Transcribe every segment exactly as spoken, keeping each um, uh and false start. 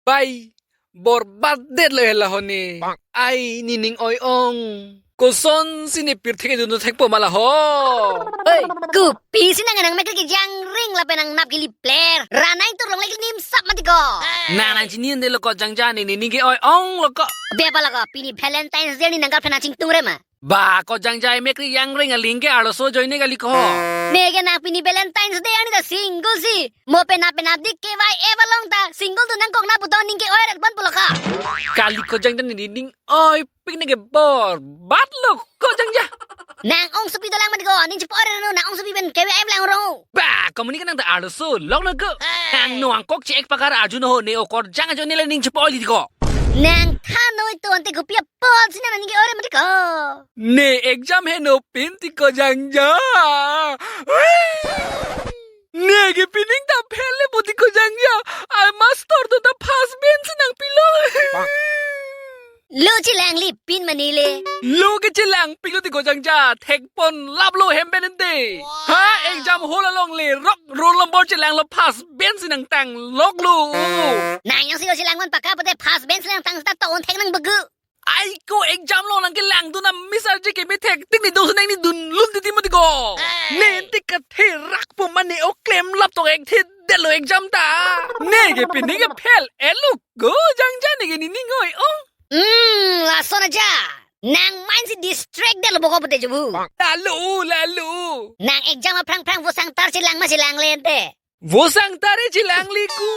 Bai, borbat detlo hela hone. Ai, nening oi-ong. Kosonsi ne pirthe kedun thekpo ma la ho. Hei, kopisi nang nang mekri kejang ring lapen nang nap kili player. Ranai tur longle kili nimsap mati ko. Na nang chini ande lo ko jangja ne, nening ke oi-ong lo ko. Bia pala ko, pini Valentine's Day ni nang girlfriend achingtung re ma. Ba, ko jangja mekri yang ring aling ke arloso ajoine kali ko. Ne ke nang pini Valentine's Day ani ta single si. Mo penap penap dik ke vai eva long ta single tu nang kok na puton ning ke oi ret bon pulo ka. Kali ko jangja nening oi pik ne ke borbat lo ko jangja. Nang ongsopi dolang mati ko, ning chepo oi ret no, nang ongsopi pen ke em lang rong. Ba, ko muni ke nang ta arloso long na ko. Nang no angkok che ek pakar aju no ho ne okor jang ajoine le ning chepo oi li ko. Nang thanoi to ante kopi apot si nang nening ke oi ret mati ko. Ne exam heno pin ti ko jangja. Ne ke pining ta phel le poti ko jangja. Ai master to ta first bench nang pilo. Lo chelang li pin mani le. Lo ke chelang pilo ti ko jangja. Thekpon lap lo hem pen ente. Ha, exam hall along le rok roll number chelang lo first bench nang tang lok lo. Nang yang si lo chelang man paka pute first bench nang tang ta to un thek nang begu. Ai ko exam lo nang kelang dun na mister J K B thek tik ni dose nang ni dun lun titi mati ko. Hey. Ne tik ka therak po mane o klem lap tok ek the delo exam ta. Ne ke pini ke phel elo ko jangja ne ke nening oi-ong. Hmm, lason aja. Nang main si distract delo boko pute jubu. Lalu, lalu. Nang exam aphrang phrang vosang tar chelang ma chelang le ente. Vosang tar chelang li ko.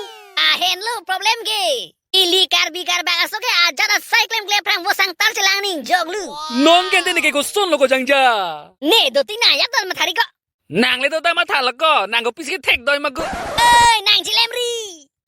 Ahen lo problem ke. Ili Karbi Karbak aso ke ajat asai klem klem phrang vosang tar chelang ning jok lo. Non ke ente ne ke koson lo ko jangja. Ne do ti na yak dal mathari ko. Nang le do ta matha lo ko, nang kopisi thek doi ma ko. Oi, nang chilem ri.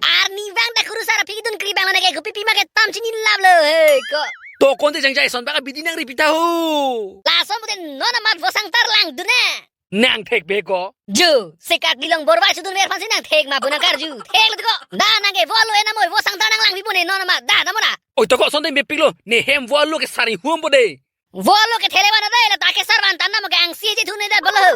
Arni vang ta kuru sara phi dun kri bang lo ne ke kopi pi ma ke tam chini lap lo he ko. To konte jangja son baka bidi nang ri pita ho. Lason pute non amat vosang tar lang dun na. Nang thek be ko. Ju, sekat gilong borwa sudun mer phansi nang thek ma bu nang karju. Thek lo ko. Da nang ke vo lo ena moi vosang tar nang lang bi bu ne non ma. Da, da mo da. Oi to ko son de me piklo. Ne hem vo lo ke sari hum bo de. Vo lo ke thele wana de la ta ke sar van tan na mo ke angsi je thune de bolo.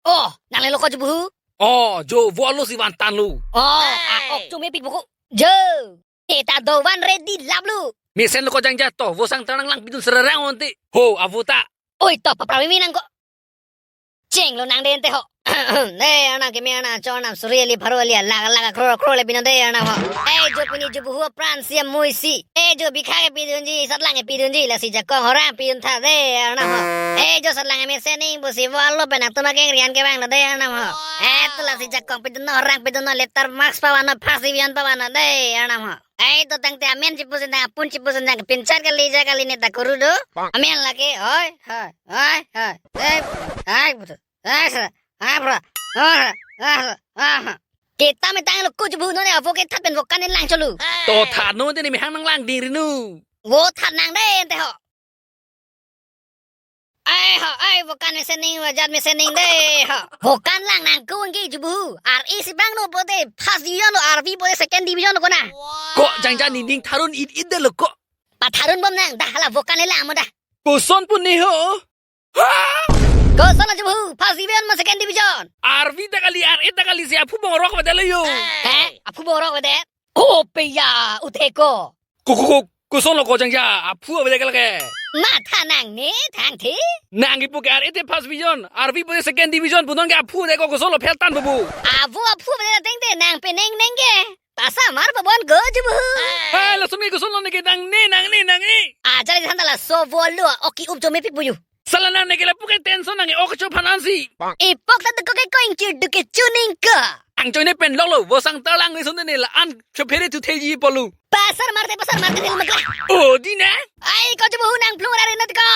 Oh, nang le lo ko jubu. Oh, jo vo lo si van tan lo. Oh, a ok chu me pik buku. Jo. Eta do van ready lap lo. Mesen lo ko jangja to, vosang tar nang lang pidun sererang onte. Ho, avuta. Oi, to, papra mi nang ko. Cheng lo nang den te ho. Ne, arnam ke me arnam, cho arnam, suri ali, pharo ali, lak, lak, kro, kro le pidun de arnam ho. Eh, jo pini jubu hu pran si amui si. Eh, jo bikha ke pidunji, satlang ke pidunji, lasi jakong horang pidun tha de arnam ho. Eh, jo satlang ke mesen ning, pusi vo lo pen atum akeng rian ke bang lo de arnam ho. Eh, tu lasi jakong pidun no, horang pidun no, letter marks pavan no, first division pavan no de arnam ho. Ai to tangte amen chipuson nang, apun chipuson nang, pinchat kali ja kali ne ta kuru do. Amen lake, oi, hoi, oi, hoi. Eh, ai, putu. Ai, sra. Ai, pra. Oi, ai, ai. Kita me tang lo kuch bu no ne avo ke that pen vokan ne lang cholu. To that no de ne me hang nang lang ding rinu. Vo that nang de ente ho. Ai ho, ai, vokan mesen ning, vajat mesen ning de ho. Vokan lang nang ko angki jubu. R A si bang no pote first division lo, R V pote second division lo kona. Ko jangja nening tharun it it de lo ko. Patharun bom nang, dah la vokan le lang mo dah. Koson pu ne ho. Ha? Koson lo jubu, first division ma second division. R V ta kali, R A ta kali si aphu bong rok ba de lo yo. Eh, aphu bong rok ba de. Oh, peya, uthe ko. Ko, ko, ko, koson lo ko jangja, aphu ave de ke lake. Matha nang ne, thang the. Nang ipu ke R A te first division, R V pu second division, pu non ke aphu de ko koson lo phel tan bubu. Avo aphu ave de teng te nang peneng neng ke. Pasa mar babon go jubu. Hai, lason ke koson lo ne ke nang ne, nang ne, nang ne. Ajar di thanda laso vo lo, oki up jo me pik buyu. Sala nang ne ke lapu ke tension nang e ok cho phanan si. Ipok ta ko ke ko ingkir du ke chuning ka. Ang choi ne pen lok lo, vosang tar lang ne son ne la an chophere tu theji polu. Pasar marte, pasar marte thil makla. O di na. Ai ko jubu nang phlung ra re nat ko.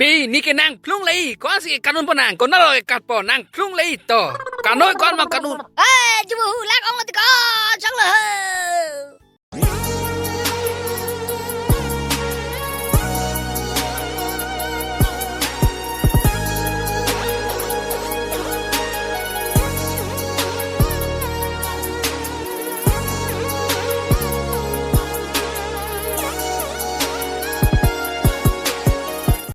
Pe ne ke nang phlung lei, ko si kanun po nang, ko na lo kat po nang phlung lei to. Kanoi ko ma kanun. Ai jubu lak ong lo ti ko, chong lo ho.